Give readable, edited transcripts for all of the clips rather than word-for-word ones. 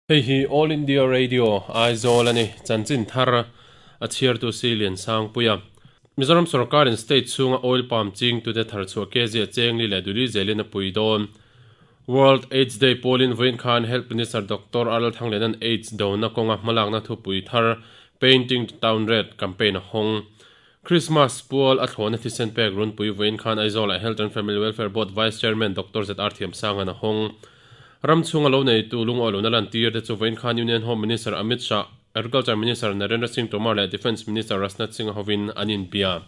Hei hi All India Radio, Aizawl a ni. Chanchin thar a chhiartu si Liansangpuia. Mizoram sorkarin state chhunga oil palm chingtute thar chhuah Kezia Chengli leh Duli zelin a pui dawn. World Aids Day pawlin vawiin khan Health Minister Doctor Arnold Thangliana'n Aids dona kawnga hmalakna thupui thar Painting the Town Red campaign a hawng. Christmas pual a thlawhna thisen pek runpui vawiin khan Aizawlah Health and Family Welfare Board Vice Chairman Doctor ZR Thiamsanga'n a hawng. Ram chhunga lo neitu lungawi lohna lantir te chu vawiin khan Union Home Minister Amit Shah, Agriculture Minister Narendra Singh Tomar leh Defence Minister Rajnath Singh hovin an inbia.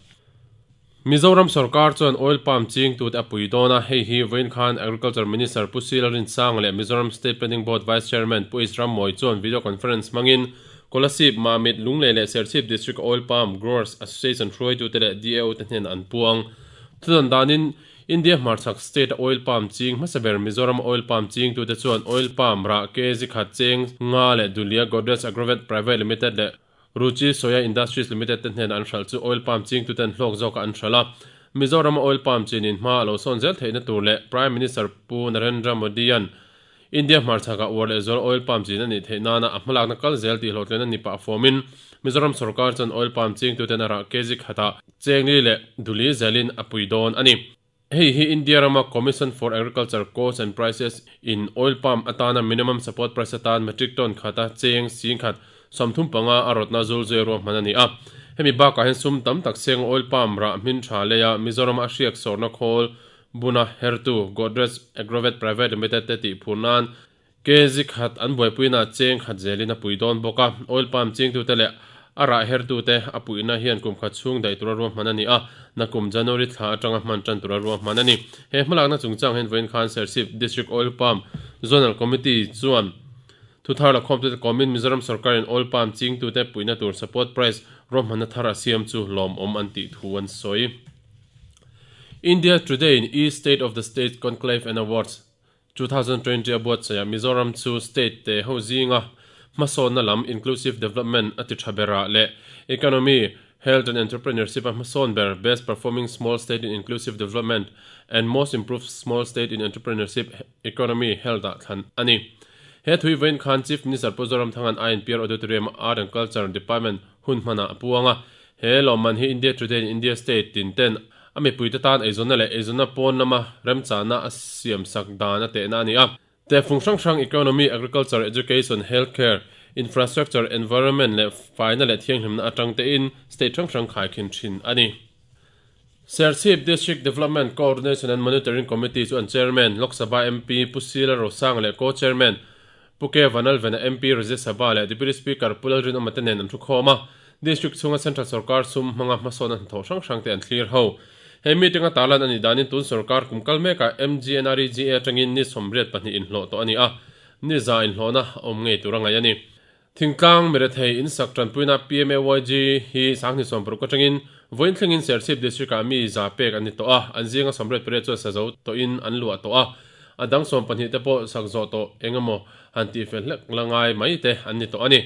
Mizoram sorkar chuan oil palm chingtute a pui dawn a, hei hi vawiin khan Agriculture Minister Pu Sila Rinsanga leh Mizoram State Planning Board Vice Chairman Pu Isram Mawi chuan video conference hmangin Kolasib, Mamit, Lunglei leh Serchhip District Oil Palm Growers Association hruaitute leh DAO te hnenah an puang. Thudan danin India hmarchhak state a oil palm ching hmasa ber Mizoram oil palm chingtute chuan oil palm rah kg khat cheng nga leh Dulia Godrej Agrovet Private Limited leh Ruchi Soya Industries Limited te hnenah an hralh chu oil palm chingtuten hlawk zawkah an hralh a. Mizoram a oil palm chinin hma a lo sawn zel theihna tur leh Prime Minister Pu Narendra Modi-a'n India hmarchhakah uar leh zual oil palm chin a nih theih nana a hmalakna kal zel tih hlawhtlian a ni pah fawmin Mizoram sorkar chuan oil palm chingtuten a rah kg khatah chengli leh duli zelin a pui dawn a ni. Hei hi India rama Commission for Agriculture Costs and Prices in oil palm atana minimum support price atan metric ton khata cheng singkhat 35 a rawtna zul zui ruahman a ni a. Hemi bakah hian sum tam tak seng oil palm rah hmin tha leia Mizoram a hriak sawrna khawl buna hertu Godrej Agrovet Private Limited te tih phur nan kg khat an buaipuina cheng khat zelin a pui dawn bawk a. Oil palm chingtute leh a rah hertute a puihna hian kum khat chhung daih tura ruahman a ni a, nakum January thla atanga hman tan tura ruahman a ni. He hmalakna chungchang hian vawiin khan Serchhip District Oil Palm Zonal Committee chuan thuthar lakhawmtute kawmin Mizoram sorkarin oil palm chingtute puihna tur support price ruahmanna thar a siam chu lawmawm an tih thu an sawi. India Today in E-State of the State Conclave and Awards 2020 a buatsaih ah Mizoram chu state te ho zinga hmasawnna lam inclusive development a ti tha berah leh economy, health and entrepreneurship a hmasawn ber best performing small state in inclusive development and most improved small state in entrepreneurship, economy, health ah thlan a ni. He thui vawiin khan Chief Minister Pu Zoramthanga'n INPR Auditorium a Art and Culture Department hun hmanah a puang a. He lawmman hi India Today in India state tin ten a mipuite tan eizawnna leh eizawnna pawn lama remchahna a siamsak dan a tehna a ni a. Tehfung hrang hrang economy, agriculture, education, health care, infrastructure, environment leh faina leh thianghlimna atang tein state hrang hrang khaikhin thin a ni. Serchhip District Development Coordination and Monitoring Committee chu an Chairman, Lok Sabha MP Pu Sila Rosanga leh Co-Chairman Pu K Vanalvena MP Rajya Sabha leh Deputy Speaker Pu Lalrinawma te nen an thu khawm a, District chhunga Central Sorkar sum hmanga hmasawn a hnathawh hrang hrang te an thlir ho. He meeting a tarlan a nih danin tun sorkar kum kal mekah MGNREGA atangin ni 82 inhlawh tawh a ni a, ni za inhlawhna awm ngei tur a ngaih a ni. Thingtlang mirethei insak tanpuina PMAYG hi 2016 atangin vawiin thlengin Serchhip District-ah mi za pek an ni tawh a, an zinga 88 chuan sa zo tawhin an luah tawh a, a dang 12 te pawh sak zawh tawh eng emaw han tihfel hlek la ngai mai te an ni tawh a ni.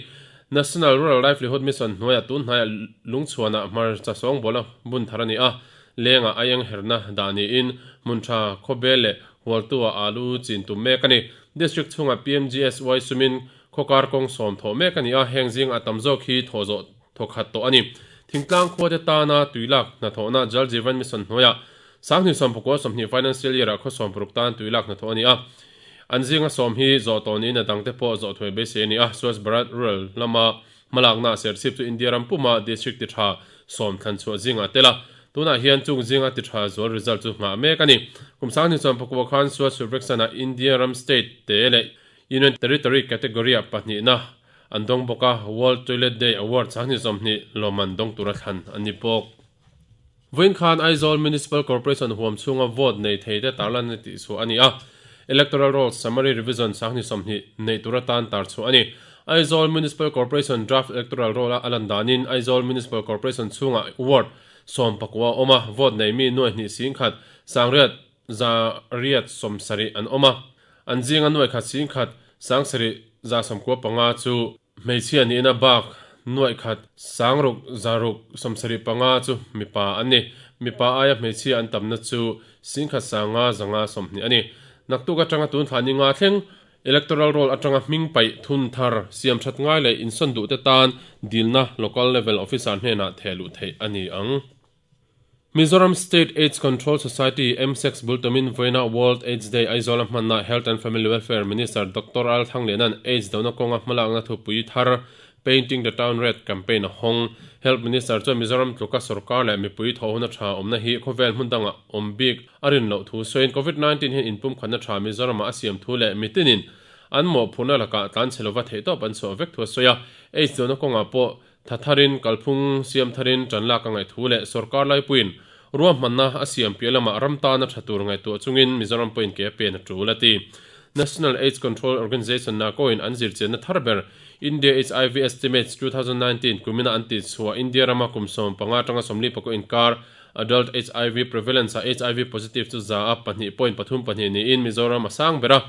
National Rural Livelihood Mission hnuaiah tun hnaiah lungchhuanah hmarcha sawngbawla bun thar a ni a, lengah aieng herna dah niin hmun tha khawbel leh hualtu-ah alu chin tum mek a ni. District chhungah PMGSY sumin Khawkar kawng sawm thawh mek a ni a, heng zing a tam zawk hi thawh zawh thaw khat tawh a ni. Thingtlang khuate tana tuilak hnathawhna Jal Jeevan Mission hnuaiah 2019 Financial Year ah khaw 60 tan tuilak hnathawh a ni a. An zinga sawm hi zawh tawh niin a dangte pawh zawh thuai beisei a ni a. Swachh Bharat Rural lama hmalakna a serchhip chu India ram puma district ti tha sawm thlan chhuah zingah a tel a. Tunah hian chung zinga ti tha zual result chu nghah mek a ni. Kum 2019 khan Swachh Survekshan ah India ram state te leh Union Territory category-ah pahnihna an dawng bawk a, World Toilet Day Award 2020 lawmman dawng tura thlan an ni bawk. Vawiin khan Aizawl Municipal Corporation huam chhunga vote nei theite tarlan a tih chhuah a ni a, Electoral Rolls Summary Revision 2020 neih tura tan tar chhuah a ni. Aizawl Municipal Corporation Draft Electoral Roll-a a lan danin Aizawl Municipal Corporation chhungah ward 14 a awm a, vote nei mi nuai hnih singkhat sangriat 170 an awm a, an zinga nuai khat singkhat 7195 chu hmeichhia niin a bak nuai khat sangruk zaruk 75 chu mipa an ni. Mipa aia hmeichhia an tamna chu singkhat sanga zanga 20 a ni. Naktuk atanga tun thla ni nga thleng. Electoral Roll atanga hming paih thun thar siam that ngai leh insawn duhte tan dilna Local Level Officer hnenah theh luh theih a ni ang. Mizoram State Aids Control Society, MSACS, bul tumin vawiina World Aids Day Aizawla hmanna Health and Family Welfare Minister Doctor Al Thangliana'n Aids dohna kawnga hmalakna thupui thar Painting the Town Red campaign a hawng. Health Minister chuan Mizoram tluka sorkar leh mipui thawhhuna tha awmna hi khawvel hmun dangah awm bik a rin loh thu sawiin Covid 19 hian inpumkhatna tha Mizoramah a siam thu leh mitinin an mawhphurhna lakah tlanchhe lova theihtawp an chhuah vek thu a sawi a. Aids dohna kawngah pawh Tha tharin, kalphung siam tharin tan lak a ngaih thu leh sorkar laipuiin ruahmanna a siam piah lamah ram tana tha tur ngaihtuah chungin Mizoram pawhin ke a pen a tul a ti. National Aids Control Organisation, NACO, in an zirchianna thar ber India HIV Estimates 2019 kumina an tihchhuah India rama kum 15 atanga 44 inkar adult HIV prevalence ah HIV positive chu za a 2.32 niin Mizoram a sang ber a,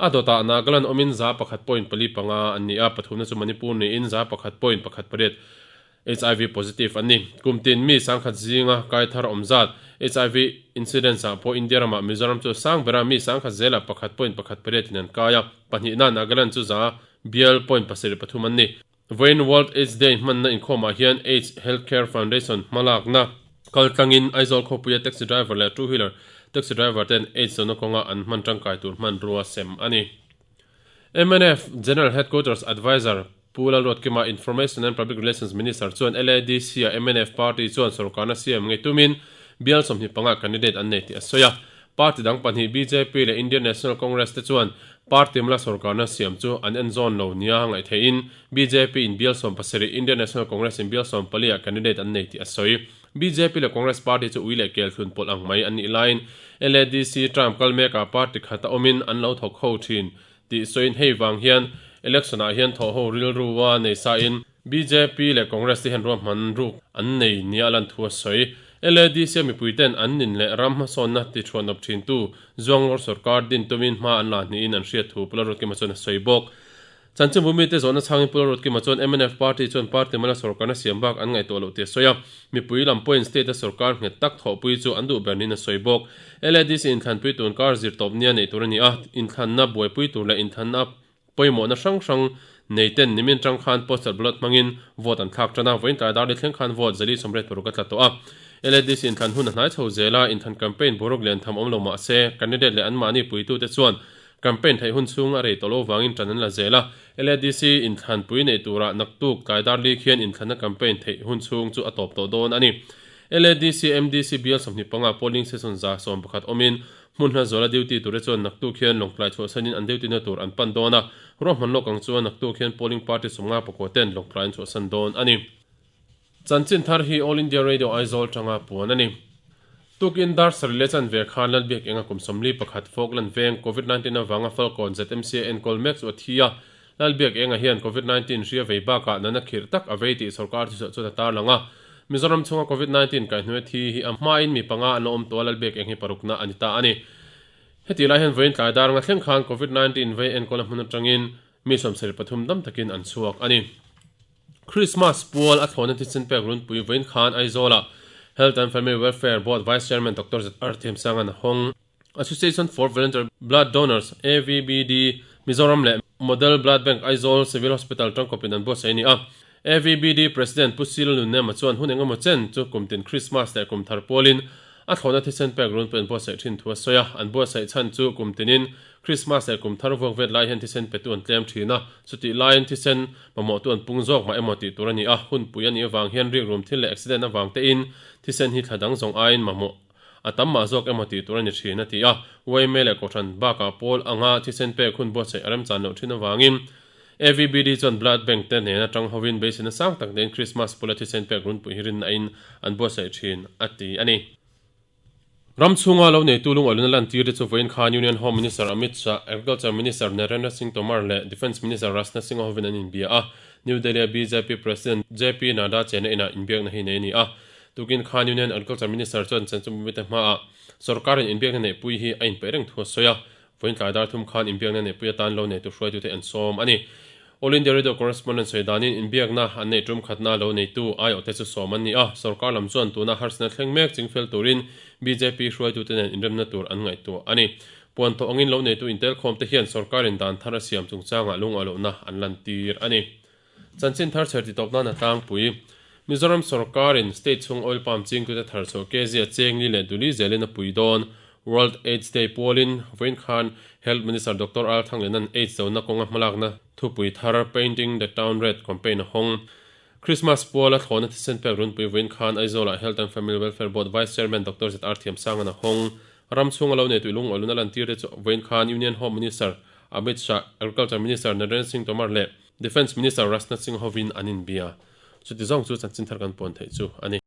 A dawtah Nagaland awmin 1.45 an ni a, pathumna chu Manipur niin 1.18 HIV positive an ni. Kum tin mi sangkhat zinga kai thar awm zat HIV incidence ah pawh India ramah Mizoram chu sang bera mi sangkhat zelah 1.18 in an kai a, pahnihna Nagaland chu za bial point pasarih pathum an ni. Vawiin World AIDS Day hmanna inkhawmah hian AIDS Healthcare Foundation hmalakna kaltlangin Aizawl khawpuia taxi driver leh two wheeler taxi driver ten AIDS zawhna kawnga an hman tangkai tur hmanrua sem a ni. Mnf General Headquarters Adviser Pu Lalruatkima Information and Public Relations Minister chuan LADC-a mnf party chuan sorkarna siam ngei tumin bial 25 candidate an nei tih a sawi a. Party dang pahnih bjp leh Indian National Congress te chuan party mla sorkarna siam chu an en zawn lo nia ngaih theihin bjp in bial 17, Indian National Congress in bial 14 ah candidate an nei tih a sawi. Bjp leh Congress party chu ui leh kel thlun pawlh ang mai an nih laiin LADC term kal mekah party khat a awmin an lo thawk ho thin tih sawiin hei vang hian election ah hian thawh ho rilru a nei sa in Bjp leh Congress te hian ruahman ruk an nei nia a lan thu a sawi. LADC a mipui ten an nin leh ram hmasawnna ti thuanawp thin tu Zuanglawr sorkar din tumin hma an la hnihin an hriat thu Pu Lalruatkima chuan a sawi bawk. Chanchinbu mite zawhna chhangin Pu Lalruatkima chuan mnf party chuan party mala sorkarna siam bak an ngaihtuah loh tih a sawi a, mipui lam pawhin state a sorkar nghet tak thawhpui chu an duh ber niin a sawi bawk. LADC inthlanpui tun kar zirtawp nia neih tur a ni a, inthlanna buaipui tur leh inthlanna Pawimawhna hrang hrang nei ten nimin tang khan postal ballot hmangin vote an thlak tan a, vawiin tlai dar li thleng khan vote 486 a tla tawh a. LADC inthlan hun a hnai chho zel a, inthlan campaign boruak lian tham awm lo mah se, candidate leh anmahni puitute chuan campaign theih hun chhung a rei tawh lo vangin tan an la zel a. LADC inthlan pui neih turah naktuk tlai dar li khian inthlanna campaign theih hun chhung chu a tawp tawh dawn a ni. LADC MDC bial 25 polling station 111 awmin Hmun hla zuala duty ture chuan naktuk hian Lawngtlai chhuahsanin an duty na tur an pan dawn a, ruahman lawk ang chuan naktuk hian polling party 50 pakua ten Lawngtlai an chhuahsan dawn a ni. Chanchin thar hi All India Radio Aizawl tanga puan a ni. Tukin dar sarih leh chanve khan Lalbiak Enga kum 41 Falkland veng Covid 19 avanga Falkawn ZMC a enkawl mek chu a thi a, Lalbiak Enga hian Covid 19 hria vei bakah nana khirh tak a vei tih sorkar thuchhuah chuan a tarlang a. Mizoram chhunga Covid 19 kaihhnuai thi hi a hmain mi panga an la awm tawh a, Lalbiak Eng hi parukna a ni ta a ni. Heti lai hian vawiin tlai dar nga thleng khan Covid 19 vei enkawlna hmun atangin mi 73 dam takin an chhuak a ni. Christmas pual a thlawhna thisen pek runpui vawiin khan Aizawlah Health and Family Welfare Board Vice Chairman Doctor ZR Thiamsanga'n a hawng. Association for Voluntary Blood Donors, AVBD, Mizoram leh Model Blood Bank Aizawl Civil Hospital tangkawpin an buatsaih a ni a. AVBD President Pu Sila Nunema chuan hun engemaw chen chu kumtin Christmas leh kum thar pualin a thlawhna thisen pek run pawh an buatsaih thin thu a sawi a. An buatsaih chhan chu kumtinin Christmas leh kum thar vuak vet lai hian thisen petu an tlem thin a, chutih laiin thisen mamawhtu an pung zawk mah emaw tih tur a ni a. Hunpui a nih avang hian rikrum thil leh accident avang tein thisen hi thla dang zawng aiin mamawh A tam mah zawk emaw tih tur a ni thin, a ti a. YMA leh Kohhran bakah pawl anga thisen pek hun buatsaih a remchan loh thin avangin AVBD chuan Blood Bank te nen atang hovin beiseina sang tak nen Christmas pawla thisen pek runpui hi rinna in an buatsaih thin, a ti a ni. Ram chhunga lo neitu lungawlina lantir te chu vawiin khan Union Home Minister Amit Shah, Agriculture Minister Narendra Singh Tomar leh Defence Minister Rajnath Singh hovin an inbia a. New Delhi-a bjp President JP Nadda chena inah inbiakna hi nei a ni a. Tukin khan Union Agriculture Minister chuan Chanchinbumite hmaah sorkarin inbiakna neihpui hi a inpeih reng thu a sawi a, vawiin tlai dar thum khan inbiakna neihpui atan lo neitu hruaitute an sawm a ni. All India Radio correspondent sawi danin inbiakna an neih tum khatna lo neitu aiawhte chu sawm an ni a, sorkar lam chuan tuna harsatna thleng mek chingfel turin bjp hruaitute nen inremna tur an ngaihtuah a ni. Puan tawh angin lo neitu intelkhawmte hian sorkarin dan thar a siam chungchangah lungalohna an lantir a ni. Chanchin thar chher titawp nan a tlangpui. Mizoram sorkarin state chhung oil palm chingtute thar chhuah kezia chengli leh duli zelin a pui dawn. World Aids Day pualin vawiin khan Health Minister Doctor Al Thanglianan Aids dona kawnga hmalakna thupui thar Painting the Town Red campaign a hawng. Christmas puala thlawhna thisen pek runpui vawiin khan Aizawlah Health and Family Welfare Board Vice Chairman Doctor ZR Thiamsangan a hawng. Ram chhunga lo nei tui lungawluna lantir te chu vawiin khan Union Home Minister Amit Shah, Agriculture Minister Narendra Singh Tomar leh Defence Minister Rajnath Singh hovin an inbia. Chuti zawng chu chanchin thar kan puan theih chu a ni.